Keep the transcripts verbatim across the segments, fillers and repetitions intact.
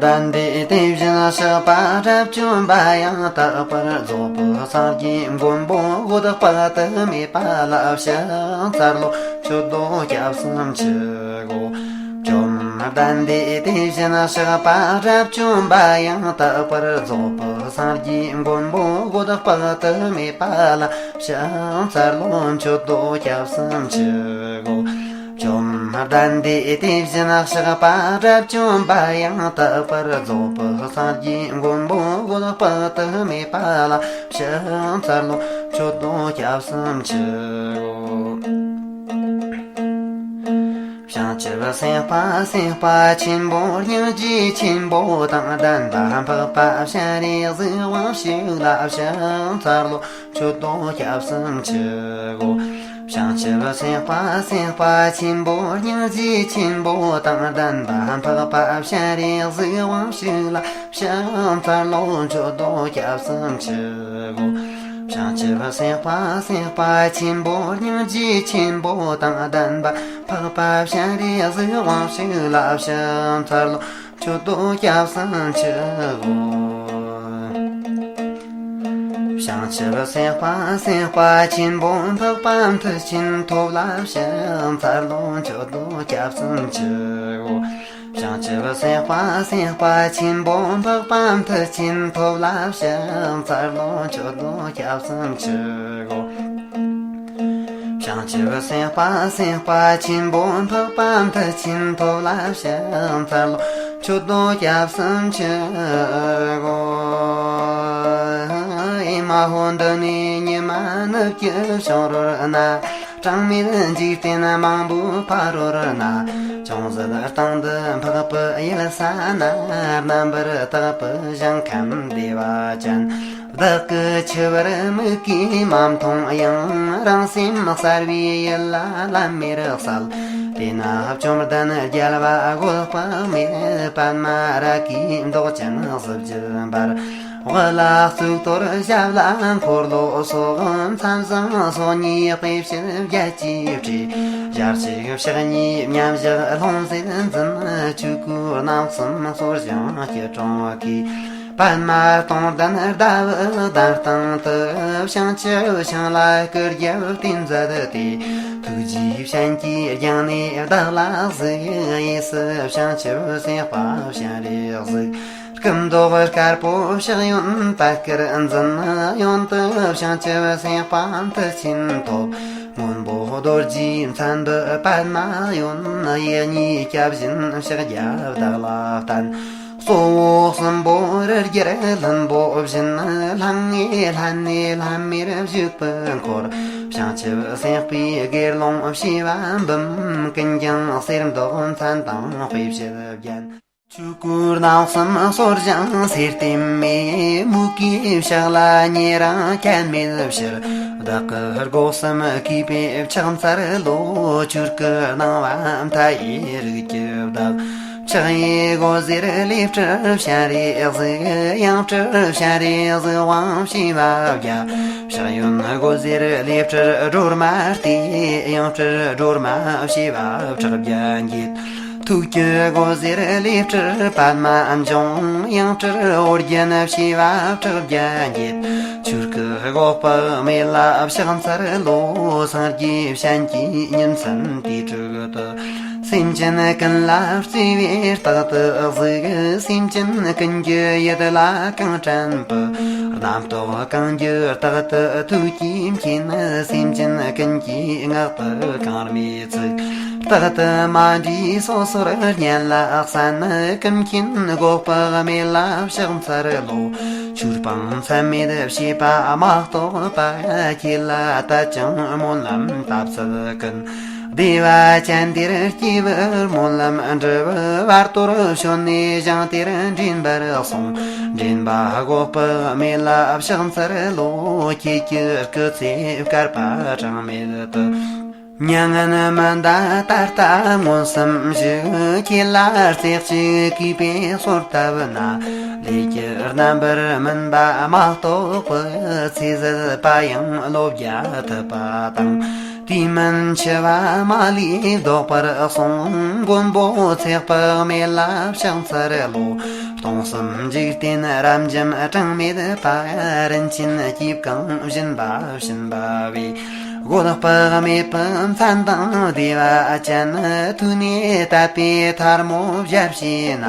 ལྡན་འདས་དེ་བཞིན་གཤེགས་པ་དགྲ་བཅོམ་པ་ཡང་དག་པར་རྫོགས་པའི་སངས་རྒྱས་མགོན་པོ་འོད་དཔག་ཏུ་མེད་པ་ལ་ཕྱག་འཚལ་ལོ། མཆོད་དོ་སྐྱབས་སུ་མཆིའོ། བཅོམ་ལྡན་འདས་དེ་བཞིན་གཤེགས་པ་དགྲ་བཅོམ་པ་ཡང་དག་པར་རྫོགས་པའི་སངས་རྒྱས་མགོན་པོ་འོད་དཔག་ཏུ་མེད་པ་ལ་ཕྱག་འཚལ་ལོ། མཆོད་དོ་སྐྱབས་སུ་མཆིའོ། བཅོམ་ལྡན་འདས་དེ་བཞིན་གཤེགས་པ་དགྲ་བཅོམ་པ་ཡང་དག་པར་རྫོགས་པའི་སངས་རྒྱས་མགོན་པོ་འོད་དཔག་ཏུ་མེད་པ་ལ་ཕྱག་འཚལ་ལོ། མཆོད་དོ་སྐྱབས་སུ་མཆིའོ། བྱང་ཆུབ་སེམས་དཔའ་སེམས་དཔའ་ཆེན་པོ་སྙིང་རྗེ་ཆེན་པོ་དང་ལྡན་པ་འཕགས་པ་སྤྱན་རས་གཟིགས་དབང་ཕྱུག་ལ་ཕྱག་འཚལ་ལོ། མཆོད་དོ་སྐྱབས་སུ་མཆིའོ། བྱང་ཆུབ་སེམས་དཔའ་སེམས་དཔའ་ཆེན་པོ་སྙིང་རྗེ་ཆེན་པོ་དང་ལྡན་པ་འཕགས་པ་སྤྱན་རས་གཟིགས་དབང་ཕྱུག་ལ་ཕྱག་འཚལ་ལོ། མཆོད་དོ་སྐྱབས་སུ་མཆིའོ། བྱང་ཆུབ་སེམས་དཔའ་སེམས་དཔའ་ཆེན་པོ་སྙིང་རྗེ་ཆེན་པོ་དང་ལྡན་པ་འཕགས་པ་སྤྱན་རས་གཟིགས་དབང་ཕྱུག་ལ་ཕྱག་འཚལ་ལོ། མཆོད་དོ་སྐྱབས་སུ་མཆིའོ། བྱང་ཆུབ་སེམས་དཔའ་སེམས་དཔའ་ཆེན་པོ་འཕགས་པ་མཐུ་ཆེན་ཐོབ་ལ་ཕྱག་འཚལ་ལོ། མཆོད་དོ་སྐྱབས་སུ་མཆིའོ། བྱང་ཆུབ་སེམས་དཔའ་སེམས་དཔའ་ཆེན་པོ་འཕགས་པ་མཐུ་ཆེན་ཐོབ་ལ་ཕྱག་འཚལ་ལོ། མཆོད་དོ་སྐྱབས་སུ་མཆིའོ། བྱང་ཆུབ་སེམས་དཔའ་སེམས་དཔའ་ཆེན་པོ་འཕགས་པ་མཐུ་ཆེན་ཐོབ་ལ་ཕྱག་འཚལ་ལོ། མཆོད་དོ་སྐྱབས་སུ་མཆིའོ། ཨེ་མ་ཧོ། འདི་ནས་ཉི་མ་ནུབ་ཀྱི་བྱང་རོལ་ན། གྲངས་མེད་འཇིག་རྟེན་མང་པོའི་ཕ་རོལ་ན། ཅུང་ཟད་སྟེང་དུ་འཕགས་པའི་ཡུལ་ས་ན། རྣམ་པར་དག་པའི་ཞིང་ཁམས་བདེ་བ་ཅན། བདག་གི་འཆི་བར་མིག་གིས་མ་མཐོང་ཡང་། རང་སེམས་གསལ་བའི་ཡུལ་ལ་ལམ་མེར་གསལ། དེ་ན་བཅོམ་ལྡན་རྒྱལ་བ་འོད་དཔག་མེད། པདྨ་རཱ་གའི་མདོག་ཅན་གཟི་བརྗིད་འབར། དབུ་ལ་གཙུག་ཏོར་ཞབས་ལ་འཁོར་ལོ་སོགས། མཚན་བཟང་སོ་གཉིས་དཔེ་བྱད་བརྒྱད་ཀྱིས་སྤྲས། ཞལ་གཅིག་ཕྱག་གཉིས་མཉམ་བཞག་ལྷུང་བཟེད་འཛིན། ཆོས་སྐུ་རྣམ་གསུམ་གསོར་བཞེངས་སྐྱིལ་ཀྲུང་གིས། པདྨ་སྟོང་ལྡན་ཟླ་བའི་གདན་སྟེང་དུ། བྱང་ཆུབ་ཤིང་ལ་སྐུ་རྒྱབ་བརྟེན་མཛད་དེ། ཐུགས་རྗེའི་སྤྱན་གྱིས་བརྒྱངས་ནས་བདག་ལ་གཟིགས། གཡས་སུ་བྱང་ཆུབ་སེམས་དཔའ་སྤྱན་རས་གཟིགས། སྐུ་མདོག་དཀར་པོ་ཕྱག་གཡོན་པད་དཀར་འཛིན། གཡོན་དུ་བྱང་ཆུབ་སེམས་དཔའ་མཐུ་ཆེན་ཐོབ། སྔོན་པོ་རྡོ་རྗེའི་མཚན་འབུབས་པདྨ་གཡོན། གཡས་གཉིས་སྐྱབས་བཞིན་ཕྱག་རྒྱ་བདག་ལ་བསྟན། གཙོ་བོ་གསུམ་པོ་རི་རྒྱལ་ལྷུན་པོ་བཞིན། ལྷང་ངེ་ལྷན་ནེ་ལྷམ་མེར་བཞུགས་པའི་འཁོར། བྱང་ཆུབ་སེམས་དཔའི་དགེ་སློང་བྱེ་བ་འབུམ། ཀུན་ཀྱང་གསེར་མདོག་མཚན་དང་དཔེ་བྱད་བརྒྱན། ཆོས་སྐུ་རྣམ་གསུམ་གསོར་བཞེངས་སེར་ལྟེམ་མེ། མོས་གུས་ཕྱག་ལ་ཉེ་རིང་ཁྱད་མེད་ཕྱིར། བདག་གི་སྒོ་གསུམ་གུས་པས་ཕྱག་འཚལ་ལོ། ཆོས་སྐུ་སྣང་བ་མཐའ་ཡས་རིགས་ཀྱི་བདག། ཕྱག་གཡས་སྒོ་ཟེར་ལེགས་སྤྲུལ་སྤྱན་རས་གཟིགས། ཡང་སྤྲུལ་སྤྱན་རས་གཟིགས་དབང་བྱེ་བ་བརྒྱ། ཕྱག་གཡོན་སྒོ་ཟེར་ལེགས་སྤྲུལ་སྒྲོལ་མ་སྟེ། ཡང་སྤྲུལ་སྒྲོལ་མ་བྱེ་བ་ཕྲག་བརྒྱ་འགྱེད། ཐུགས་ཀྱི་སྒོ་ཟེར་ལེགས་སྤྲུལ་པདྨ་འབྱུང་། ཡང་སྤྲུལ་ཨོ་རྒྱན་བྱེ་བ་ཕྲག་བརྒྱ་འགྱེད། ཆོས་སྐུ་འགོག་པ་མེ་ལ་ཕྱག་འཚལ་ལོ། སངས་རྒྱས་བྱིན་གྱིས་ཉིན་མཚན་དུས་དྲུག་ཏུ། སེམས་ཅན་ཀུན་ལ་བརྩེ་བས་རྟག་ཏུ་གཟིགས། སེམས་ཅན་ཀུན་གྱི་ཡིད་ལ་གང་དྲན་པའི། རྣམ་རྟོག་གང་འགྱུ་རྟག་ཏུ་ཐུགས་ཀྱིས་མཁྱེན། སེམས་ཅན་ཀུན་གྱི་ངག་ཏུ་གང་སྨྲས་ཚིག་རྟག་ཏུ་མ་འདྲིས་སོ་སོར་སྙན་ལ་གསན། ཀུན་མཁྱེན་འགོག་པའི་མེ་ལ་ཕྱག་འཚལ་ལོ། ཆོས་སྤང་མཚམས་མེད་བྱེད་པ་མ་གཏོགས་པ། ཁྱེད་ལ་དད་ཅིང་སྨོན་ལམ་བཏབ་ཚད་ཀུན། བདེ་བ་ཅན་དེར་སྐྱེ་བར་སྨོན་ལམ་འགྲུབ། བར་དོར་བྱོན་ནས་ཞིང་དེར་འདྲེན་པར་གསུངས། འདྲེན་པ་འགོག་པའི་མེ་ལ་ཕྱག་འཚལ་ལོ། ཁྱེད་ཀྱི་སྐུ་ཚེ་བསྐལ་པ་གྲངས་མེད་དུ། མྱ་ངན་མི་འདའ་ད་ལྟ་མངོན་སུམ་བཞུགས། ཁྱེད་ལ་རྩེ་གཅིག་གུས་པས་གསོལ་བཏབ་ན། ལས་ཀྱི་རྣམ་པར་སྨིན་པ་མ་གཏོགས་པའི། ཚེ་ཟད་པ་ཡང་བློ་བརྒྱ་ཐུབ་པ་དང་། དེ་མིན་འཆི་བ་མ་ལུས་བཟློག་པར་གསུངས། མགོན་པོ་ཚེ་དཔག་མེད་ལ་ཕྱག་འཚལ་ལོ། སྟོང་གསུམ་འཇིག་རྟེན་རབ་འབྱམས་གྲངས་མེད་པ། རིན་ཆེན་གྱིས་གང་བཞིན་པ་བྱིན་པ་བས། སྒོ་དཔག་མེད་པའི་མཚན་དང་བདེ་བ་ཅན། ཐོས་ནས་དད་པས་ཐལ་མོ་བརྒྱབ་བྱས་ན།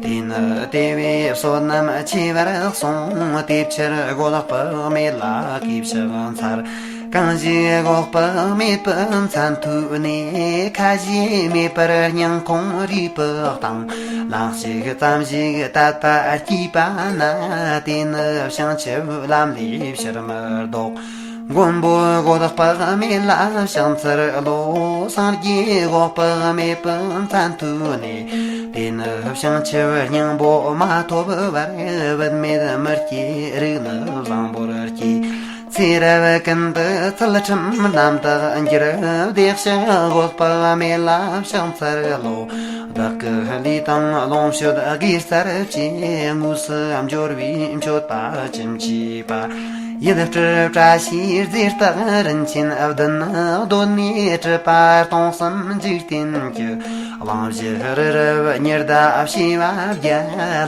དེ་ནི་དེ་བས་བསོད་ནམས་ཆེ་བར་གསུངས། དེ་ཕྱིར་སྒོ་དཔག་མེད་ལ་གུས་ཕྱག་འཚལ། གང་ཞིག་སྒོ་དཔག་མེད་པའི་མཚན་ཐོས་ནས། ཁ་ཞེ་མེད་པར་སྙིང་ཁོང་རུས་པའི་གཏིང་། ལན་གཅིག་ཙམ་ཞིག་དད་པ་སྐྱེས་པ་ན། དེ་ནི་བྱང་ཆུབ་ལམ་ལས་ཕྱིར་མི་ལྡོག། མགོན་པོ་སྒོ་དཔག་མེད་ལ་ཕྱག་འཚལ་ལོ། སངས་རྒྱས་སྒོ་དཔག་མེད་པའི་མཚན་ཐོས་ནས། དེ་ནི་བྱང་ཆུབ་སྙིང་པོ་མ་ཐོབ་བར། བུད་མེད་མི་སྐྱེ་རིགས་ནི་བཟང་པོར་སྐྱེ། ཚེ་རབས་ཀུན་ཏུ་ཚུལ་ཁྲིམས་རྣམ་དག་འགྱུར། བདེ་གཤེགས་སྒོ་དཔག་མེད་ལ་ཕྱག་འཚལ་ལོ། བདག་གི་ལུས་དང་ལོངས་སྤྱོད་དགེ་རྩར་བཅས། དངོས་སུ་འབྱོར་བའི་མཆོད་པ་ཅི་མཆིས་པ། ཡིད་སྤྲུལ་བཀྲ་ཤིས་རྫས་རྟགས་རིན་ཆེན་བདུན། གདོད་ནས་གྲུབ་པ་སྟོང་གསུམ་འཇིག་རྟེན་གྱི། གླིང་བཞི་རི་རབ་ཉི་ཟླ་བྱེ་བ་བརྒྱ།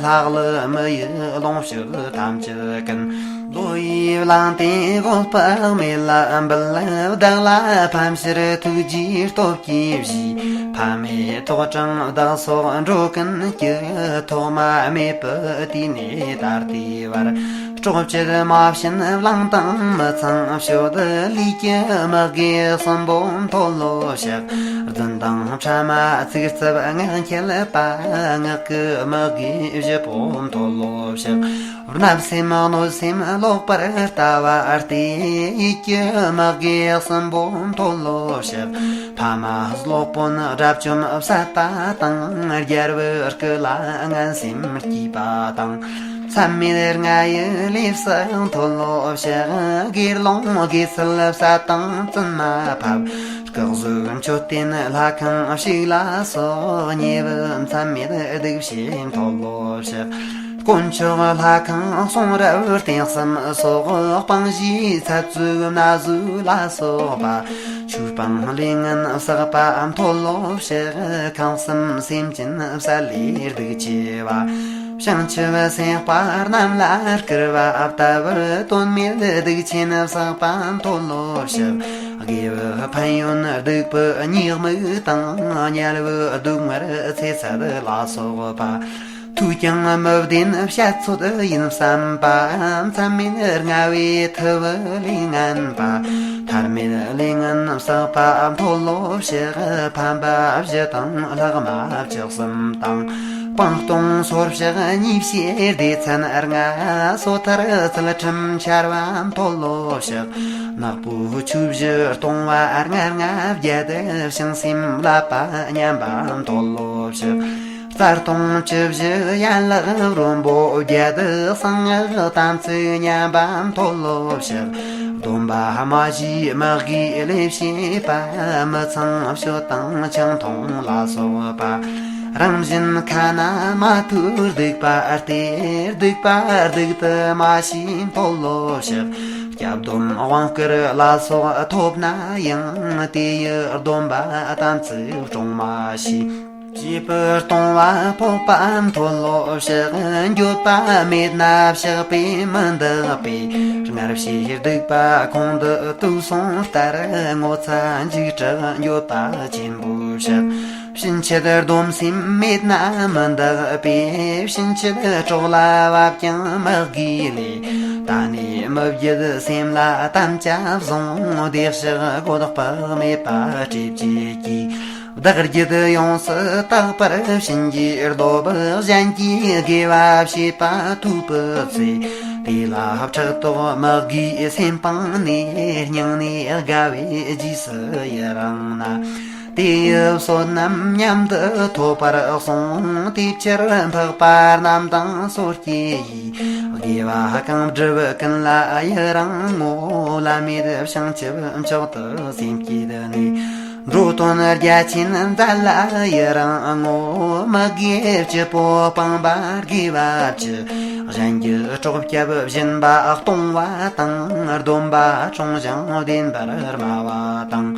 ལྷག་ལུས་མི་ཡི་ལོངས་སྤྱོད་ཐམས་ཅད་ཀུན། མདོ་ཡི་གླིང་རྟེན་སྒོ་དཔག་མེད་ལ་འབུལ། བདག་ལ་ཕན་ཕྱིར་ཐུགས་རྗེའི་སྟོབས་ཀྱིས་བཞེས། ཕ་མེས་ཐོག་དྲངས་བདག་སོགས་འགྲོ་ཀུན་གྱི། ཐོག་མ་མེད་པའི་དུས་ནས་ད་ལྟའི་བར། སྲོག་བཅད་མ་བྱིན་བླངས་དང་མི་ཚངས་སྤྱོད། ལུས་ཀྱི་མི་དགེ་གསུམ་པོ་མཐོལ་ལོ་བཤགས། རྫུན་དང་ཕྲ་མ་ཚིག་རྩུབ་ངག་འཁྱལ་པ། ངག་གི་མི་དགེ་བཞི་པོ་མཐོལ་ལོ་བཤགས། བརྣབ་སེམས་གནོད་སེམས་ལོག་པར་ལྟ་བ་སྟེ། ཡིད་ཀྱི་མི་དགེ་གསུམ་པོ་མཐོལ་ལོ་བཤགས། ཕ་མ་སློབ་དཔོན་དགྲ་བཅོམ་བསད་པ་དང་། རྒྱལ་བུ་སྐུ་ལ་ངན་སེམས་སྐྱེས་པ་དང་། མཚམས་མེད་ལྔ་ཡི་ལས་སུ་མཐོལ་ལོ་བཤགས། དགེ་སློང་དགེ་ཚུལ་བསད་དང་བཙུན་མ་ཕབ། སྐུ་གཟུགས་མཆོད་རྟེན་ལྷ་ཁང་བཤིག་ལ་སོགས། ཉེས་པའི་མཚམས་མེད་སྡིག་བྱས་མཐོལ་ལོ་བཤགས། དཀོན་མཆོག་ལྷ་ཁང་གསུང་རབ་རྟེན་གསུམ་སོགས། སྤང་བྱའི་ཚར་གཅོད་ན་ཟུག་ལ་སོགས་པ། ཆོས་སྤང་ལས་ངན་བསགས་པ་མཐོལ་ལོ་བཤགས། ཁམས་གསུམ་སེམས་ཅན་བསད་ལས་སྡིག་ཆེ་བ། བྱང་ཆུབ་སེམས་དཔའ་རྣམས་ལ་བསྐུལ་བ་ལྟ་བུར། དོན་མེད་སྡིག་ཆེན་བསགས་པ་མཐོལ་ལོ་བཤགས། དགེ་བའི་ཕན་ཡོན་སྡིག་པའི་ཉེས་དམིགས་དང་། དམྱལ་བའི་སྡུག་བསྔལ་ཚེ་ཚད་ལ་སོགས་པ། ཐོས་ཀྱང་མི་བདེན་བཤད་ཚོད་ཡིན་བསམ་པ། མཚམས་མེད་ལྔ་བའི་ཐུབ་ལས་ངན་པ། ཐར་མེད་ལས་ངན་བསགས་པ་མཐོལ་ལོ་བཤགས། ཕམ་པ་བཞི་དང་ལྷག་མ་བཅུ་གསུམ་དང་། སྤང་ལྟུང་སོར་བཤགས་ཉེས་བྱས་སྡེ་ཚན་ལྔ། སོ་ཐར་ཚུལ་ཁྲིམས་འཆལ་བ་མཐོལ་ལོ་བཤགས། ནག་པོའི་ཆོས་བཞི་ལྟུང་བ་ལྔ་ལྔ་བརྒྱད། བྱང་སེམས་བསླབ་པ་ཉམས་པ་མཐོལ་ལོ་བཤགས། རྩ་ལྟུང་བཅུ་བཞི་ཡན་ལག་རོམ་པོ་བརྒྱད། གསང་སྔགས་དམ་ཚིག་ཉམས་པ་མཐོལ་ལོ་བཤགས། སྡོམ་པ་མ་བཞེས་མི་དགེའི་ལས་བྱེད་པ། མི་ཚངས་སྤྱོད་དང་ཆང་འཐུང་ལ་སོགས་པ། རང་བཞིན་ཁ་ན་མ་ཐོའི་སྡིག་པ་སྟེ། སྡིག་པ་སྡིག་ཏུ་མ་ཤེས་མཐོལ་ལོ་བཤགས། སྐྱབས་སྡོམ་དབང་བསྐུར་ལ་སོགས་ཐོབ་ན་ཡང་། དེ་ཡི་སྡོམ་པ་དམ་ཚིག་སྲུང་མ་ཤེས། བྱིས་པའི་ལྟུང་བ་ཕོག་པ་མཐོལ་ལོ་བཤགས། འགྱོད་པ་མེད་ན་བཤགས་པས་མི་འདག་པས། སྔར་བྱས་སྡིག་པ་ཁོང་དུ་དུག་སོང་ལྟར། ངོ་ཚ་འཇིགས་སྐྲག་འགྱོད་པ་ཆེན་པོས་བཤགས། ཕྱིན་ཆད་སྡོམ་སེམས་མེད་ན་མི་འདག་པས། ཕྱིན་ཆད་གྲོགས་ལ་བབ་ཀྱང་མི་དགེའི་ལས། ད་ནས་མི་བརྒྱུད་སེམས་ལ་དམ་བཅའ་བཟུང་། བདེ་གཤེགས་སྒོ་དཔག་མེད་པ་སྲས་བཅས་ཀྱིས། བདག་རྒྱུད་ཡོངས་སུ་དག་པར་བྱིན་གྱིས་རློབས། གཞན་གྱིས་དགེ་བ་བྱེད་པ་ཐོས་པའི་ཚེ། དེ་ལ་ཕྲག་དོག་མི་དགེའི་སེམས་སྤངས་ནས། སྙིང་ནས་དགའ་བས་རྗེས་སུ་ཡི་རང་ན། དེ་ཡི་བསོད་ནམས་མཉམ་དུ་ཐོབ་པར་གསུངས། དེ་ཕྱིར་འཕགས་པ་རྣམས་དང་སོ་སྐྱེ་ཡིས། དགེ་བ་གང་བསྒྲུབ་ཀུན་ལ་ཡི་རང་ངོ་། བླ་མེད་བྱང་ཆུབ་མཆོག་ཏུ་སེམས་བསྐྱེད་ནས། འགྲོ་དོན་རྒྱ་ཆེན་མཛད་ལ་ཡི་རང་ངོ་། མི་དགེ་བཅུ་པོ་སྤངས་པ་དགེ་བ་བཅུ། གཞན་གྱི་གྲོགས་སྐྱབས་སྦྱིན་པ་གཏོང་བ་དང་། སྡོམ་པ་སྲུང་ཞིང་བདེན་པར་སྨྲ་བ་དང་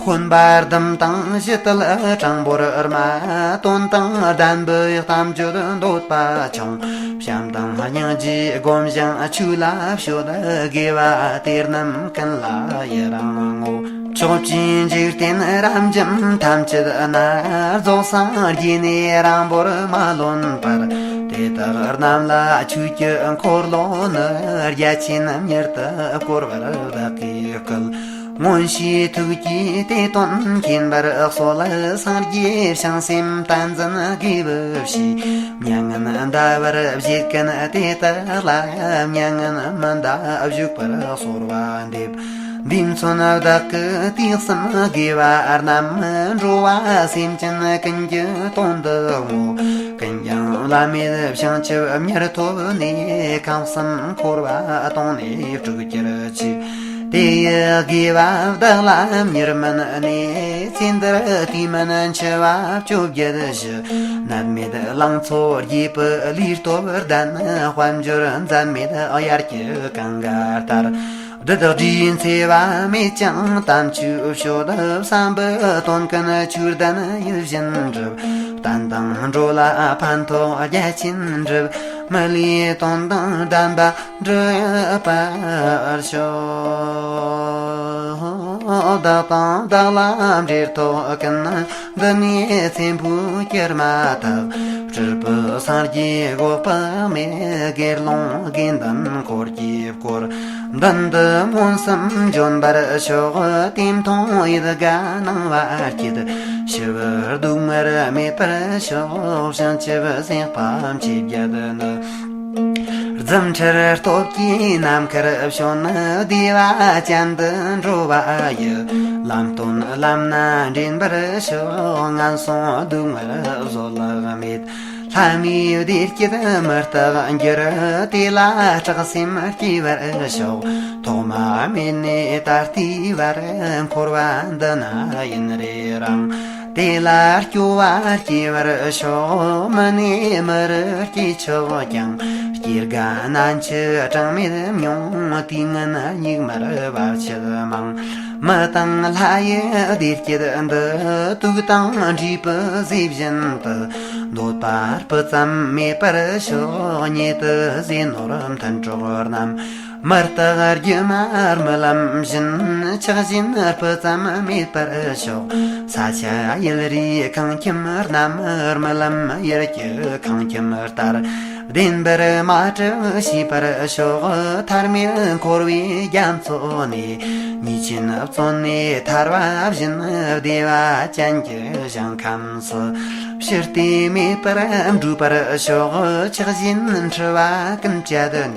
འཁོན་པ་སྡུམ་དང་ཞི་དུལ་དྲང་པོར་སྨྲ། དོན་དང་ལྡན་པའི་གཏམ་བརྗོད་འདོད་པ་ཆུང་། བྱམས་དང་སྙིང་རྗེ་སྒོམ་ཞིང་ཆོས་ལ་སྤྱོད། དགེ་བ་དེ་རྣམས་ཀུན་ལ་ཡི་རང་ངོ་། ཕྱོགས་བཅུའི་འཇིག་རྟེན་རབ་འབྱམས་ཐམས་ཅད་ན། རྫོགས་སངས་རྒྱས་ནས་རིང་པོར་མ་ལོན་པར། དེ་དག་རྣམས་ལ་ཆོས་ཀྱི་འཁོར་ལོ་ནི། རྒྱ་ཆེན་མྱུར་དུ་བསྐོར་བར་བདག་གིས་བསྐུལ། མངོན་ཤེས་ཐུགས་ཀྱིས་དེ་དོན་མཁྱེན་པར་གསོལ། སངས་རྒྱས་བྱང་སེམས་བསྟན་འཛིན་དགེ་བའི་བཤེས། མྱ་ངན་འདའ་བར་བཞེད་མཁན་དེ་དག་ལ། མྱ་ངན་མི་འདའ་བཞུགས་པར་གསོལ་བ་འདེབས། འདི་མཚོན་བདག་གི་དུས་གསུམ་དགེ་བ་རྣམས། འགྲོ་བ་སེམས་ཅན་ཀུན་གྱི་དོན་དུ་བསྔོ། ཀུན་ཀྱང་བླ་མེད་བྱང་ཆུབ་མྱུར་ཐོབ་ནས། ཁམས་གསུམ་འཁོར་བ་སྟོངས་ནས་སྤྲུལ་གྱུར་ཅིག། དེ་ཡི་དགེ་བ་བདག་ལ་མྱུར་སྨིན་ནས། ཚེ་འདིར་དུས་མིན་འཆི་བ་བཅོ་བརྒྱད་ཞི། ནད་མེད་ལང་ཚོ་རྒྱས་པའི་ལུས་སྟོབས་ལྡན། དཔལ་འབྱོར་འཛད་མེད་དབྱར་གྱི་གངྒཱ་ལྟར། བདུད་དགྲའི་འཚེ་བ་མེད་ཅིང་དམ་ཆོས་སྤྱོད། བསམ་པའི་དོན་ཀུན་ཆོས་ལྡན་ཡིད་བཞིན་འགྲུབ། བསྟན་དང་འགྲོ་ལ་ཕན་ཐོགས་རྒྱ་ཆེན་འགྲུབ། མི་ལུས་དོན་དང་ལྡན་པ་འགྲུབ་པར་ཤོག། བདག་དང་བདག་ལ་འབྲེལ་ཐོགས་ཀུན། འདི་ནས་ཚེ་འཕོས་གྱུར་མ་ཐག། སྤྲུལ་པའི་སངས་རྒྱས་འགོག་པ་མེད། དགེ་སློང་དགེ་འདུན་འཁོར་གྱིས་བསྐོར། མདུན་དུ་མངོན་སུམ་འབྱོན་པར་ཤོག། དེ་མཐོང་ཡིད་དགའ་སྣང་བ་སྐྱིད། ཞི་བའི་སྡུག་བསྔལ་མེད་པར་ཤོག། བྱང་ཆུབ་སེམས་དཔའ་མཆེད་བརྒྱད་ནི། རྫུ་འཕྲུལ་སྟོབས་ཀྱིས་ནམ་མཁར་བྱོན། བདེ་བ་ཅན་དུ་འགྲོ་བ་ཡི། ལམ་སྟོན་ལམ་སྣ་འདྲེན་པར་ཤོག། ངན་སོང་སྡུག་བསྔལ་བཟོད་གླགས་མེད། ལྷ་མིའི་བདེ་སྐྱིད་མི་རྟག་འགྱུར། དེ་ལ་སྐྲག་སེམས་སྐྱེ་བར་ཤོག། ཐོག་མ་མེད་ནས་ད་ལྟའི་བར། འཁོར་བ་འདི་ན་ཡུན་རིང་། དེ་ལ་སྐྱོ་བ་སྐྱེ་བར་ཤོག། མི་ནས་མི་རུ་སྐྱེ་ཆོག་ཀྱང་། སྐྱེ་རྒ་ན་འཆི་གྲངས་མེད་མྱོང་། དུས་ངན་སྙིགས་མར་བར་ཆད་མང་། མི་དང་ལྷ་ཡི་བདེ་སྐྱིད་འདི། དུག་དང་འདྲེས་པའི་ཟས་བཞིན་དུ། འདོད་པ་སྤུ་ཙམ་མེད་པར་ཤོག། ཉེ་དུ་ཟས་ནོར་མཐུན་གྲོགས་རྣམས། མི་རྟག་སྒྱུ་མ་རྨི་ལམ་བཞིན། ཆགས་ཞེན་སྤུ་ཙམ་མེད་པར་ཤོག། ས་ཆ་ཡུལ་རིས་ཁང་ཁྱིམ་རྣམས། རྨི་ལམ་ཡུལ་གྱི་ཁང་ཁྱིམ་ལྟར། བདེན་པར་མ་གྲུབ་ཤེས་པར་ཤོག། ཐར་མེད་འཁོར་བའི་རྒྱ་མཚོ་ནས། ཉེས་ཆེན་བཙོན་ནས་ཐར་བ་བཞིན། བདེ་བ་ཅན་གྱི་ཞིང་ཁམས་སུ། ཕྱིར་བལྟས་མེད་པར་འགྲོ་བར་ཤོག། ཆགས་ཞེན་འཁྲི་བ་ཀུན་བཅད་ནས།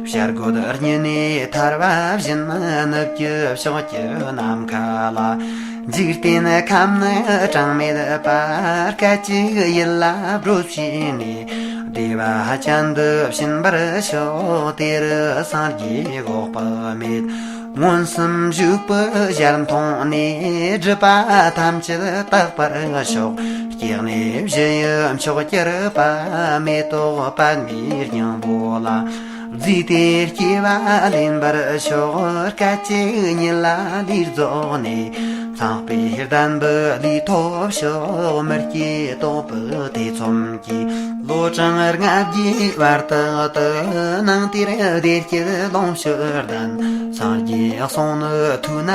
བྱ་རྒོད་རྙི་ནས་ཐར་བ་བཞིན། ནུབ་ཀྱི་ཕྱོགས་ཀྱི་ནམ་མཁའ་ལ། འཇིག་རྟེན་ཁམས་ནི་གྲངས་མེད་པ། སྐད་ཅིག་ཡིད་ལ་སྒྲོལ་བྱས་ནས། བདེ་བ་ཅན་དུ་ཕྱིན་པར་ཤོག། དེ་རུ་སངས་རྒྱས་འགོག་པ་མེད། མངོན་སུམ་བཞུགས་པའི་ཞལ་མཐོང་ནས། སྒྲིབ་པ་ཐམས་ཅད་དག་པར་ཤོག། སྐྱེ་གནས་བཞི་ཡི་མཆོག་གྱུར་པ། མེ་ཏོག་པདྨའི་སྙིང་པོ་ལ། རྫུས་ཏེ་སྐྱེ་བ་ལེན་པར་ཤོག། སྐད་ཅིག་ཉིད་ལ་ལུས་རྫོགས་ནས། ཚངས་པའི་ལྡན་པའི་ལུས་ཐོབ་ཤོག། མི་སྐྱེ་དོགས་པའི་ཐེ་ཚོམ་གྱིས། ལོ་གྲངས་ལྔ་བརྒྱའི་བར་དག་ཏུ། ནང་དེར་བདེ་སྐྱིད་ལོངས་སྤྱོད་ལྡན། སངས་རྒྱས་གསུང་ནི་ཐོས་ན་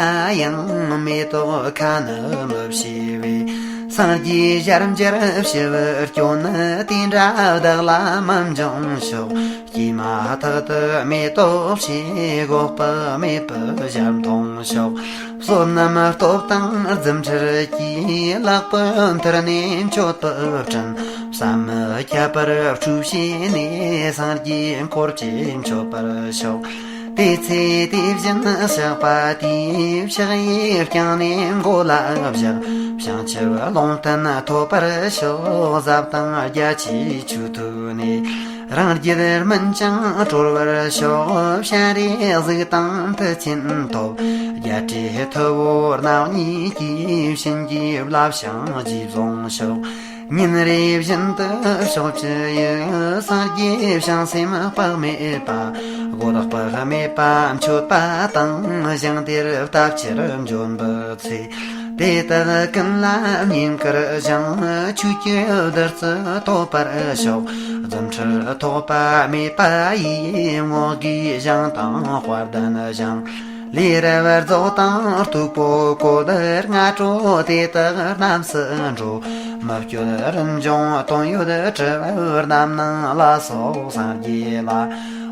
ཡང་། མེ་ཏོག་ཁ་ནི་མི་བྱེ་བས། སངས་རྒྱས་ཞལ་མཇལ་ཞི་བར་སྐྱོན། དེ་འདྲ་བདག་ལ་མི་འབྱུང་ཤོག། སྐྱེས་མ་ཐག་ཏུ་མེ་ཏོག་བྱེ། འགོག་པ་མེད་པའི་ཞལ་མཐོང་ཤོག། བསོད་ནམས་སྟོབས་དང་རྫུ་འཕྲུལ་གྱིས། ལྷག་པའི་མཐུ་ནི་མཆོད་པའི་སྤྲིན། བསམ་མི་ཁྱབ་པར་འཁྲུགས་བྱས་ནས། སངས་རྒྱས་འཁོར་བཅས་མཆོད་པར་ཤོག། དེ་ཚེ་དེ་བཞིན་གཤེགས་པ་དེས། ཕྱག་གཡས་བརྐྱང་ནས་མགོ་ལ་བཞག། བྱང་ཆུབ་ལུང་བསྟན་ཐོབ་པར་ཤོག། ཟབ་དང་རྒྱ་ཆེའི་ཆོས་ཐོས་ནས། རང་རྒྱུད་སྨིན་ཅིང་གྲོལ་བར་ཤོག། སྤྱན་རས་གཟིགས་དང་མཐུ་ཆེན་ཐོབ། རྒྱལ་སྲས་ཐུ་བོ་རྣམ་གཉིས་ཀྱིས། བྱིན་གྱིས་བརླབས་ཤིང་རྗེས་བཟུང་ཤོག། ཉིན་རེ་བཞིན་དུ་ཕྱོགས་བཅུ་ཡི། སངས་རྒྱས་བྱང་སེམས་དཔག་མེད་པ། རྒོད་དཔག་མེད་པ་མཆོད་པ་དང་། ཞིང་དེར་བལྟ་ཕྱིར་འབྱོན་པའི་ཚེ། དེ་དག་ཀུན་ལ་བསྙེན་བཀུར་ཞིང་། ཆོས་ཀྱི་བདུད་རྩི་ཐོབ་པར་ཤོག་རྫུ་འཕྲུལ་ཐོགས་པ་མེད་པ་ཡིས། བསྔོ་དགེ་ཞིང་དང་དཔལ་ལྡན་ཞིང་། ལས་རབ་རྫོགས་དང་སྟུག་པོ་བཀོད། སྔ་དྲོ་དེ་དག་རྣམས་སུ་འགྲོ། མི་བསྐྱོད་རིན་འབྱུང་དོན་ཡོད་གྲུབ། རྣམ་སྣང་ལ་སོགས་སངས་རྒྱས་ལ།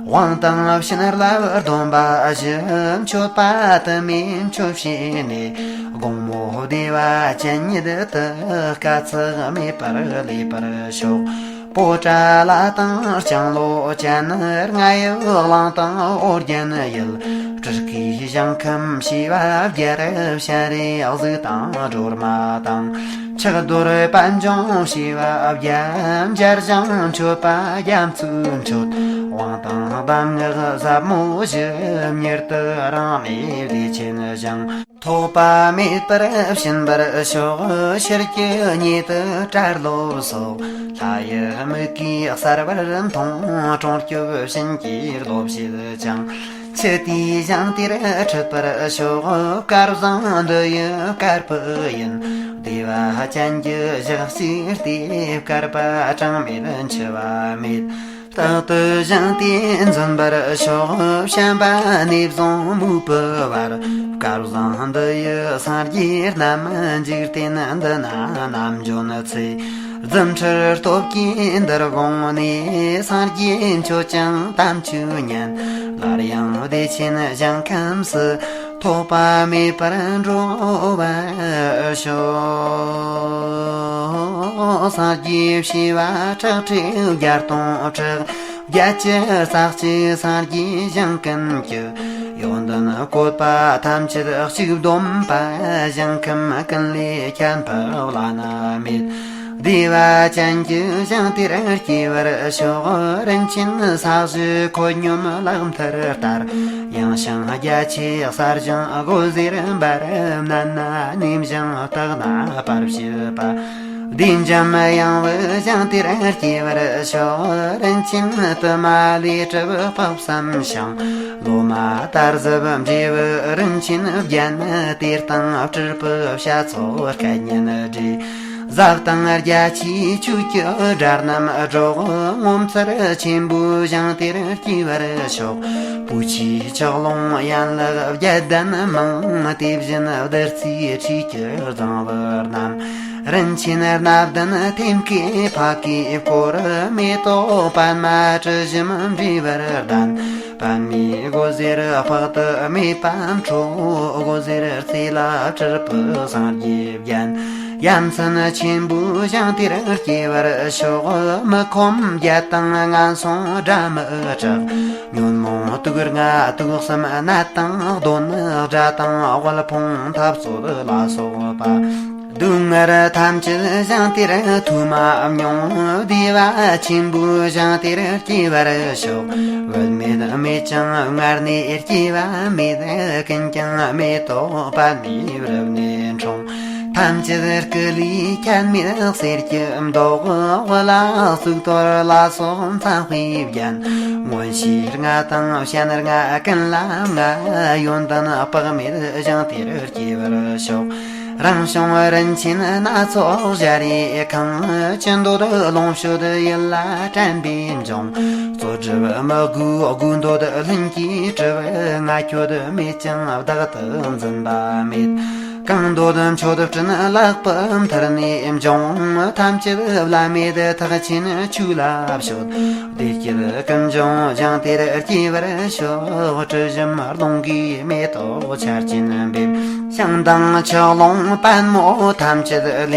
དབང་དང་བྱིན་རླབས་སྡོམ་པ་བཞི། མཆོད་པ་དུ་མས་མཆོད་བྱས་ནས། དགོང་མོ་བདེ་བ་ཅན་ཉིད་དུ། དཀའ་ཚེགས་མེད་པར་ལེགས་པར་ཤོག་པོ་ཏ་ལ་དང་ལྕང་ལོ་ཅན། རྔ་ཡབ་གླིང་དང་ཨོ་རྒྱན་ཡུལ། སྤྲུལ་སྐུའི་ཞིང་ཁམས་བྱེ་བ་བརྒྱད། སྤྱན་རས་གཟིགས་དང་སྒྲོལ་མ་དང་། ཕྱག་རྡོར་པད་འབྱུང་བྱེ་བ་བརྒྱ། འབྱར་ཞིང་མཆོད་པ་རྒྱ་མཚོས་མཆོད། དབང་དང་གདམས་ངག་ཟབ་མོ་བཞི། མྱུར་དུ་རང་ལས་བདེ་ཆེན་ཞིང་། ཐོགས་པ་མེད་པར་བྱིན་པར་ཤོག་ཕྱིར་གྱི་ཉེ་དུ་གྲྭ་སློབ་སོགས། ལྷ་ཡི་མིག་གིས་གསལ་བར་མཐོང་། སྲུང་སྐྱོབ་བྱིན་གྱིས་རློབ་བྱེད་ཅིང་། ཕྱི་དེའི་ཞིང་དེར་ཁྲིད་པར་ཤོག་དཀར་བཟང་འདི་ཡི་དཀར་པོ་ཡིན། བདེ་བ་ཅན་གྱི་ཞག་ཅིག་སྟེ། བསྐལ་པ་གྲངས་མེད་འཆི་བ་མེད། རྟག་ཏུ་ཞིང་དེ་འཛིན་པར་ཤོག་བྱམས་པ་ནས་བཟུང་མོས་པའི་བར། བསྐལ་བཟང་འདི་ཡི་སངས་རྒྱས་རྣམས། འཇིག་རྟེན་འདི་ན་ནམ་འབྱོན་ཚེ། རྫུ་འཕྲུལ་སྟོབས་ཀྱིས་འདིར་དགོངས་ནས། སངས་རྒྱས་མཆོད་ཅིང་དམ་ཆོས་ཉན། སླར་ཡང་བདེ་ཆེན་ཞིང་ཁམས་སུ། ཐོགས་པ་མེད་པར་འགྲོ་བར་ཤོག་སངས་རྒྱས་བྱེ་བ་ཁྲག་ཁྲིག་བརྒྱ་སྟོང་ཕྲག་བརྒྱད་ཅུ་རྩ་གཅིག་སངས་རྒྱས་ཞིང་ཀུན་གྱི། ཡོན་ཏན་བཀོད་པ་ཐམས་ཅད་གཅིག་བསྡོམས་པ། ཞིང་ཁམས་ཀུན་ལས་ཁྱད་འཕགས་བླ་ན་མེད། བདེ་བ་ཅན་གྱི་ཞིང་དེར་སྐྱེ་བར་ཤོག་རིན་ཆེན་ས་གཞི་ཁོད་སྙོམས་ལག་མཐིལ་ལྟར། ཡངས་ཤིང་རྒྱ་ཆེ་གསར་ཞིང་སྒོ་ཟེར་འབར། མནན་ན་ནེམ་ཞིང་བཏེགས་ན་སྤར་བྱེད་པ། བདེ་འཇམ་ཡངས་པའི་ཞིང་དེར་སྐྱེ་བར་ཤོག་རིན་ཆེན་དུ་མ་ལས་གྲུབ་དཔག་བསམ་ཤིང་། ལོ་མ་དར་ཟབ་འབྲས་བུ་རིན་ཆེན་བརྒྱན། དེ་སྟེང་སྤྲུལ་པའི་བྱ་ཚོགས་སྐད་སྙན་སྒྲས། ཟབ་དང་རྒྱ་ཆེའི་ཆོས་ཀྱི་སྒྲ་རྣམས་སྒྲོག་ངོ་མཚར་ཆེན་པོའི་ཞིང་དེར་སྐྱེ་བར་ཤོག་བུ་ཆེའི་ཆག་ལོང་ཡན་ལག་བརྒྱད་ལྡན་མང་། དེ་བཞིན་བདུད་རྩིའི་ཁྲུས་ཀྱི་རྫིང་བུ་རྣམས། རིན་ཆེན་སྣ་བདུན་ཐེམ་སྐས་ཕ་གིས་བསྐོར། མེ་ཏོག་པདྨ་དྲི་ཞིམ་འབྲས་བུར་ལྡན། པདྨའི་སྒོ་ཟེར་དཔག་ཏུ་མེད་པ་འཕྲོ། སྒོ་ཟེར་རྩེ་ལ་སྤྲུལ་པའི་སངས་རྒྱས་བརྒྱན། ཡ་མཚན་ཆེན་པོའི་ཞིང་དེར་སྐྱེ་བར་ཤོག་མི་ཁོམ་བརྒྱད་དང་ངན་སོང་དགྲ་མི་སྐྲག་ཉོན་མོངས་དུག་ལྔ་དུག་གསུམ་ནད་དང་གདོན། དགྲ་དང་དབུལ་ཕོངས་འཐབ་རྩོད་ལ་སོགས་པ། སྡུག་བསྔལ་ཐམས་ཅད་ཞིང་དེར་ཐོས་མ་མྱོང་། བདེ་བ་ཆེན་པོའི་ཞིང་དེར་སྐྱེ་བར་ཤོག་བུད་མེད་མེད་ཅིང་མངལ་ནས་སྐྱེ་བ་མེད། ཀུན་ཀྱང་མེ་ཏོག་པདྨའི་རབ་ནས་འཁྲུངས། ཐམས་ཅད་སྐུ་ལུས་ཁྱད་མེད་གསེར་གྱི་མདོག་དབུ་ལ་གཙུག་ཏོར་ལ་སོགས་མཚན་དཔེས་བརྒྱན། མངོན་ཤེས་ལྔ་དང་སྤྱན་ལྔ་ཀུན་ལ་མངའ། ཡོན་ཏན་དཔག་མེད་ཞིང་དེར་སྐྱེ་བར་ཤོག་རང་བྱུང་རིན་ཆེན་སྣ་ཚོགས་ཞལ་རས་ཁང་། ཅི་འདོད་ལོངས་སྤྱོད་ཡིད་ལ་དྲན་པས་འབྱུང་། རྩོལ་སྒྲུབ་མི་དགོས་དགོས་འདོད་ལྷུན་གྱིས་གྲུབ། ང་ཁྱོད་མེད་ཀྱང་བདག་ཏུ་འཛིན་པ་མེད། གང་འདོད་མཆོད་སྤྲིན་ལག་པའི་མཐིལ་ནས་འབྱུང་། ཐམས་ཅད་བླ་མེད་ཐེག་ཆེན་ཆོས་ལ་སྤྱོད། བདེ་སྐྱིད་ཀུན་འབྱུང་ཞིང་དེར་སྐྱེ་བར་ཤོག་དྲི་ཞིམ་རླུང་གིས་མེ་ཏོག་ཆར་ཆེན་འབེབས། ཞིང་དང་ཆག་ལོང་པད་མོ་ཐམས་ཅད་ལས།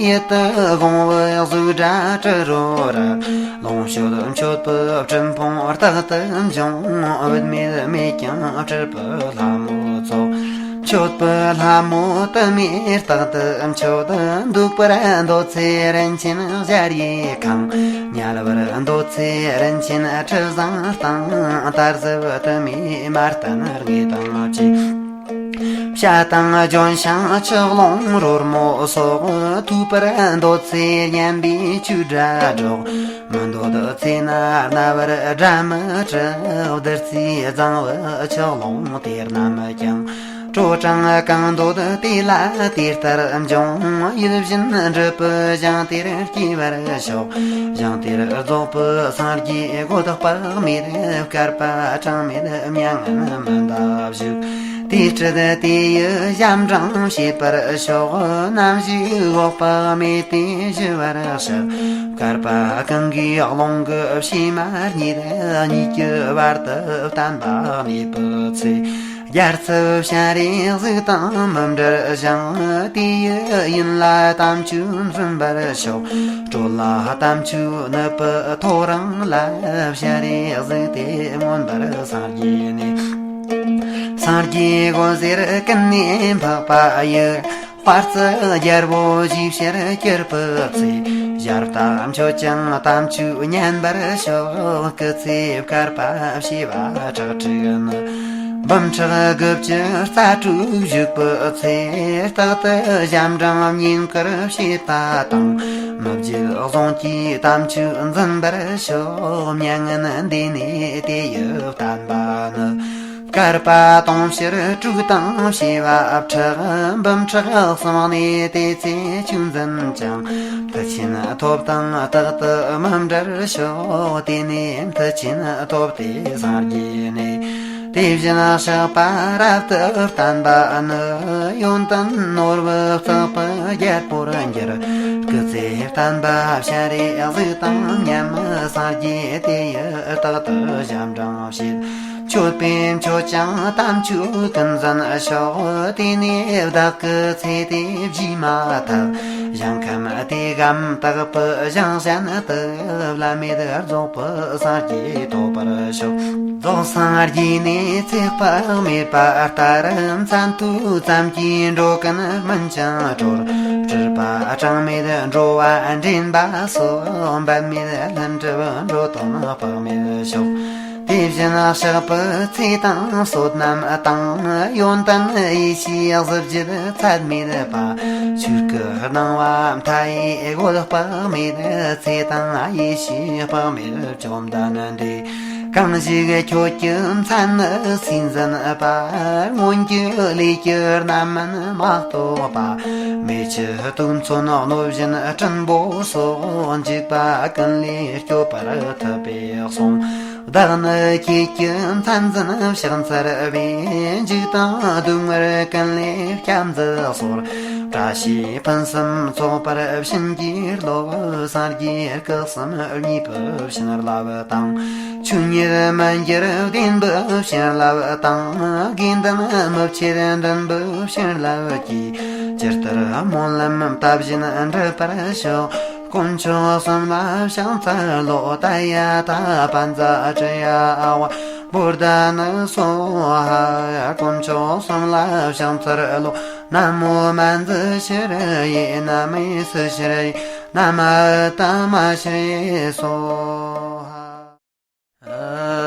ཡིད་དུ་དགོངས་པའི་གཟུགས་སྒྲ་དྲི་རོ་རེག་ལོངས་སྤྱོད་མཆོད་པའི་སྤྲིན་ཕུང་རྟག་ཏུ་འབྱུང་། བུད་མེད་མེད་ཀྱང་སྤྲུལ་པའི་ལྷ་མོ་ཚོགས། མཆོད་པའི་ལྷ་མོ་དུ་མས་རྟག་ཏུ་མཆོད། འདུག་པར་འདོད་ཚེ་རིན་ཆེན་ཞལ་རས་ཁང་། ཉལ་བར་འདོད་ཚེ་རིན་ཆེན་ཁྲི་བཟང་སྟེང་། དར་ཟབ་དུ་མས་མ་བསྟན་དངོས་དང་བཅས། བྱ་དང་ལྗོན་ཤིང་ཆག་ལོང་རོལ་མོ་སོགས། ཐོས་པར་འདོད་ཚེ་སྙན་པའི་ཆོས་སྒྲ་སྒྲོག་མི་འདོད་ཚེ་ན་རྣ་བར་སྒྲ་མི་གྲག་བདུད་རྩིའི་རྫིང་བུ་ཆག་ལོང་དེ་རྣམས་ཀྱང་། སྤྲོ་དྲང་གང་འདོད་དེ་ལ་དེ་ལྟར་འབྱུང་། ཡིད་བཞིན་འབྲས་བུ་ཞིང་དེར་སྐྱེ་བར་ཤོག། ཞིང་དེར་རྫོགས་པའི་སངས་རྒྱས་གོ་ཐོག་དཔག་མེད། བསྐལ་པ་གྲངས་མེད་མྱ་ངན་མི་འདའ་བཞུགས། དེ་སྲིད་དེ་ཡི་ཞབས་འབྲིང་བྱེད་པར་ཤོག། ནམ་ཞིག་འོད་དཔག་མེད་དེ་ཞི་བར་གཤེགས། བསྐལ་པ་གང་གི་རླུང་གི་བྱེ་མ་སྙེད། གཉིས་ཀྱི་བར་དུ་བསྟན་པ་གནས་པའི་ཚེ། རྒྱལ་ཚབ་སྤྱན་རས་གཟིགས་དང་མི་འབྲལ་ཞིང་། དེ་ཡི་ཡིན་ལ་དམ་ཆོས་འཛིན་པར་ཤོག། སྤྲོ་ལ་དམ་ཆོས་ནུབ་པའི་ཐོ་རངས་ལ། སྤྱན་རས་གཟིགས་དེ་མངོན་པར་སངས་རྒྱས་ནས། སངས་རྒྱས་འོད་ཟེར་ཀུན་ནས་འཕགས་པ་ཡི། དཔལ་བརྩེགས་རྒྱལ་པོ་ཞེས་བྱར་གྱུར་པའི་ཚེ། ཞབས་ལྟ་མཆོད་ཅིང་དམ་ཆོས་ཉན་པར་ཤོག། སྐུ་ཚེ་བསྐལ་པ་བྱེ་བ་ཁྲག་ཁྲིག་ནི། འབུམ་ཕྲག་དགུ་བཅུ་རྩ་དྲུག་བཞུགས་པའི་ཚེ། རྟག་ཏུ་ཞབས་འབྲིང་བསྙེན་བཀུར་བྱེད་པ་དང་། མི་བརྗེད་གཟུངས་ཀྱིས་དམ་ཆོས་འཛིན་པར་ཤོག། མྱ་ངན་འདས་ནས་དེ་ཡི་བསྟན་པ་ནི། བསྐལ་པ་དུང་ཕྱུར་དྲུག་དང་བྱེ་བ་ཕྲག། འབུམ་ཕྲག་གསུམ་ནས་དེ་ཚེ་ཆོས་འཛིན་ཅིང་། མཐུ་ཆེན་ཐོབ་དང་རྟག་ཏུ་མི་འབྲལ་ཤོག། དེ་ནས་མཐུ་ཆེན་ཐོབ་སྟེ་སངས་རྒྱས་ནས། དེ་བཞིན་གཤེགས་པ་རབ་ཏུ་བརྟན་པ་ནི། ཡོན་ཏན་ནོར་བུ་བརྩེགས་པའི་རྒྱལ་པོར་འགྱུར། སྐུ་ཚེ་བརྟན་པ་སྤྱན་རས་གཟིགས་དང་མཉམ། སངས་རྒྱས་དེ་ཡི་རྟག་ཏུ་ཞབས་འབྲིང་བྱེད། མཆོད་པས་མཆོད་ཅིང་དམ་ཆོས་ཀུན་འཛིན་ཤོག། དེ་ནས་བདག་གི་ཚེ་དེ་བཞེས་མ་ཐག། ཞིང་ཁམས་དེ་གམ་དག་པའི་ཞིང་གཞན་དུ། བླ་མེད་རྫོགས་པའི་སངས་རྒྱས་ཐོབ་པར་ཤོག། རྫོགས་སངས་རྒྱས་ནས་ཚེ་དཔག་མེད་པ་ལྟར། མཚན་ཐོས་ཙམ་གྱིས་འགྲོ་ཀུན་སྨིན་ཅིང་གྲོལ། སྤྲུལ་པ་གྲངས་མེད་འགྲོ་བ་འདྲེན་པ་སོགས། འབད་མེད་ལྷུན་གྲུབ་འགྲོ་དོན་དཔག་མེད་ཤོག། དེ་བཞིན་གཤེགས་པའི་ཚེ་དང་བསོད་ནམས་དང་། ཡོན་ཏན་ཡེ་ཤེས་གཟི་བརྗིད་ཚད་མེད་པ། ཆོས་སྐུ་སྣང་བ་མཐའ་ཡས་གོ་དཔག་མེད། ཚེ་དང་ཡེ་ཤེས་དཔག་མེད་བཅོམ་ལྡན་འདས། གང་ཞིག་ཁྱོད་ཀྱི་མཚན་ནི་སུས་འཛིན་པ། སྔོན་གྱི་ལས་ཀྱི་རྣམ་སྨིན་མ་གཏོགས་པ། མེ་ཆུ་དུག་མཚོན་གནོད་སྦྱིན་སྲིན་པོ་སོགས། འཇིགས་པ་ཀུན་ལས་སྐྱོབ་པར་ཐུབ་པས་གསུངས། བདག་ནི་ཁྱེད་ཀྱི་མཚན་འཛིན་ཕྱག་འཚལ་བས། འཇིགས་དང་སྡུག་བསྔལ་ཀུན་ལས་སྐྱབས་འཛིན་སོགས། བཀྲ་ཤིས་ཕུན་སུམ་ཚོགས་པར་བྱིན་གྱིས་རློབས། སངས་རྒྱས་སྐུ་གསུམ་བརྙེས་པའི་བྱིན་རླབས་དང་། ཆོས་ཉིད་མི་འགྱུར་བདེན་པའི་བྱིན་རླབས་དང་། དགེ་འདུན་མི་ཕྱེད་འདུན་པའི་བྱིན་རླབས་ཀྱིས། ཇི་ལྟར་སྨོན་ལམ་བཏབ་བཞིན་འགྲུབ་པར་ཤོག། དཀོན་མཆོག་གསུམ་ལ་ཕྱག་འཚལ་ལོ། ཏདྱ་ཐཱ། པཉྩ་ཏྲྱ་ཡ་ཝ་བོ་དྷ་ནི་སྭཱ་ཧཱ། དཀོན་མཆོག་གསུམ་ལ་ཕྱག་འཚལ་ལོ། ན་མོ་མཉྫུ་ཤྲཱི་ཡེ། ན་མེ་སུ་ཤྲཱི་ཡེ། ན་མ་ཏ་མ་ཤྲཱི་ཡེ་སྭཱ་ཧཱ།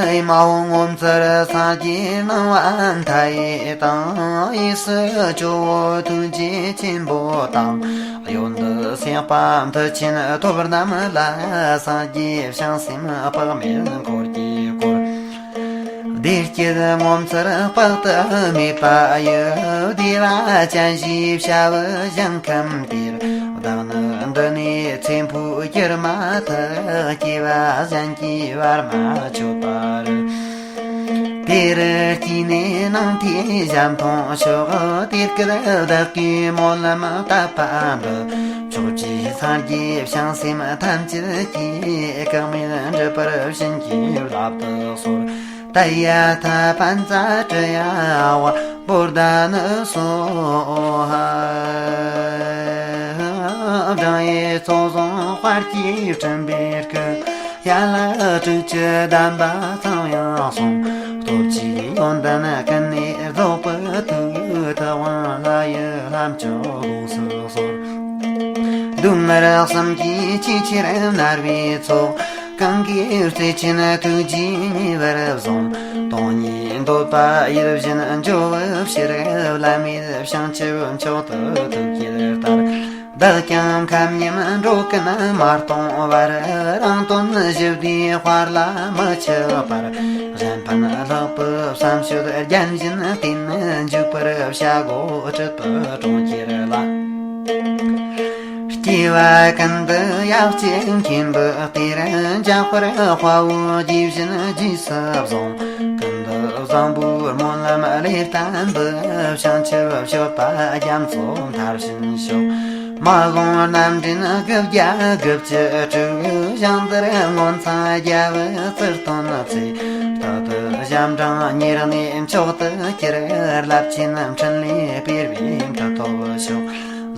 ཨེ་མ་ཧོ། ངོ་མཚར་སངས་རྒྱས་སྣང་བ་མཐའ་ཡས་དང་། གཡས་སུ་ཇོ་བོ་ཐུགས་རྗེ་ཆེན་པོ་དང་། གཡོན་དུ་སེམས་དཔའ་མཐུ་ཆེན་ཐོབ་རྣམས་ལ། སངས་རྒྱས་བྱང་སེམས་དཔག་མེད་འཁོར་གྱིས་བསྐོར། བདེ་སྐྱིད་ངོ་མཚར་དཔག་ཏུ་མེད་པ་ཡི། བདེ་བ་ཅན་ཞེས་བྱ་བའི་ཞིང་ཁམས་དེར། བདག་ནི་འདི་ནས་ཚེ་འཕོས་གྱུར་མ་ཐག། སྐྱེ་བ་གཞན་གྱིས་བར་མ་ཆོད་པར། དེ་རུ་སྐྱེས་ནས་ནང་མཐའི་ཞལ་མཐོང་ཤོག། དེ་སྐད་བདག་གིས་སྨོན་ལམ་བཏབ་པ་འདི། ཕྱོགས་བཅུའི་སངས་རྒྱས་བྱང་སེམས་ཐམས་ཅད་ཀྱིས། གེགས་མེད་འགྲུབ་པར་བྱིན་གྱིས་བརླབ་ཏུ་གསོལ། ཏདྱ་ཐཱ། པཉྩ་ཏྲྱ་ཡ་ཝ་བོ་དྷ་ནི་སྭཱ་ཧཱ། བགྲང་ཡས་ཚོགས་བཟུང་དཔལ་གྱིས་སྤྲིན་པའི་སྐུ། ཡན་ལག་དྲུག་ཅུ་ལྡན་པ་ཚངས་དབྱངས་གསུང་། སྟོབས་ཀྱིས་ཡོན་ཏན་ཀུན་ནས་རྫོགས་པའི་མཐུས། ཐུབ་དབང་ལྷ་ཡི་ལྷ་མཆོག་དགོངས་སུ་གསོལ། སྡུག་བསྔལ་གསུམ་གྱིས་ཆེས་ཆེར་མནར་བའི་ཚོགས། གང་གིས་བརྩེ་ཆེན་ཐུགས་རྗེས་ཉེ་བར་བཟུང་། སྟོང་ཉིད་འདོད་པ་ཡིད་བཞིན་འཇོ་བའི་ཕྱིར། བླ་མེད་བྱང་ཆུབ་མཆོག་ཏུ་ཐུགས་བསྐྱེད་ལྟར། བདག་ཀྱང་ཁམས་ཉམས་འགྲོ་ཀུན་མ་སྟོང་བར། རང་དོན་ཞི་བདེའི་དཔལ་ལ་མི་འཆི་བར། གཞན་ཕན་ལྷག་པའི་བསམ་སྤྱོད་རྒྱན་བཞིན་བརྟེན། འཇུག་པར་བྱ་དགོས་སྲིད་པའི་གྲོང་ཁྱེར་ལ། སྐྱེ་བ་ཀུན་ཏུ་ཡབ་གཅིག་མཁྱེན་པའི་གཏེར། འཇགས་པར་དཔའ་བོ་རྗེ་བཞིན་རྗེས་སུ་བཟུང་། ཀུན་ཏུ་བཟང་པོའི་སྨོན་ལམ་ལས་བརྟན་པའི། བྱང་ཆུབ་སྤྱོད་པ་རྒྱ་མཚོ་མཐར་ཕྱིན་ཤོག། མ་འོངས་རྣམ་འདྲེན་དགུ་བརྒྱ་དགུ་བཅུ་དྲུག། ཞིང་དེར་མངོན་མཚན་རྒྱལ་བའི་ཚུལ་སྟོན་ཚེ། རྟག་ཏུ་ཞབས་འབྲིང་ཉེར་གནས་མཆོག་ཏུ་གྱུར། རླབས་ཆེན་འཕྲིན་ལས་སྤེལ་བའི་མཐུ་སྟོབས་ཤོག།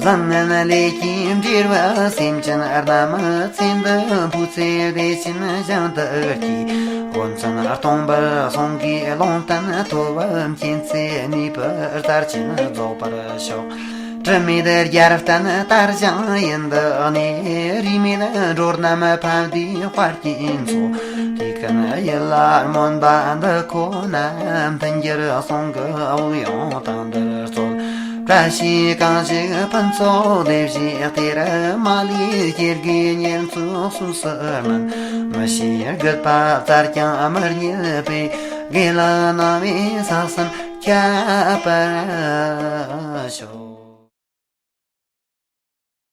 བཟང་ངན་ལས་ཀྱིས་འབྲེལ་བའི་སེམས་ཅན་རྣམས། ཚེ་འདི་འཕོས་ཚེ་བདེ་ཆེན་ཞིང་དུ་སྐྱེས། དགེ་མཚན་སྟོང་པར་གསུང་གིས་ལུང་བསྟན་ཐོབ། མཁྱེན་བརྩེ་ནུས་པའི་རྩལ་ཅན་རྫོགས་པར་ཤོག། དྲི་མེད་རྒྱལ་བསྟན་དར་ཞིང་ཡུན་དུ་གནས། རིས་མེད་འགྲོ་རྣམས་ཕན་བདེའི་དཔལ་གྱིས་འཚོ། དུས་ཀུན་ཡིད་ལ་སྨོན་པ་འདི་ཁོ་ན། མཐུན་འགྱུར་གསུང་གི་དབུགས་དབྱུང་དང་འདིར་སྩོལ། བཀྲ་ཤིས་གང་ཞིག་ཕུན་ཚོགས་སྡེ་བཞིའི་གཏེར། མ་ལུས་སྐྱེ་རྒུའི་གཉེན་ཚོགས་སུ་སུ་སྨིན། མི་ཤེས་རྒུད་པ་བཙལ་ཀྱང་མི་རྙེད་པའི། དགེ་ལེགས་སྣང་བས་ས་གསུམ་ཁྱབ་པར་ཤོག།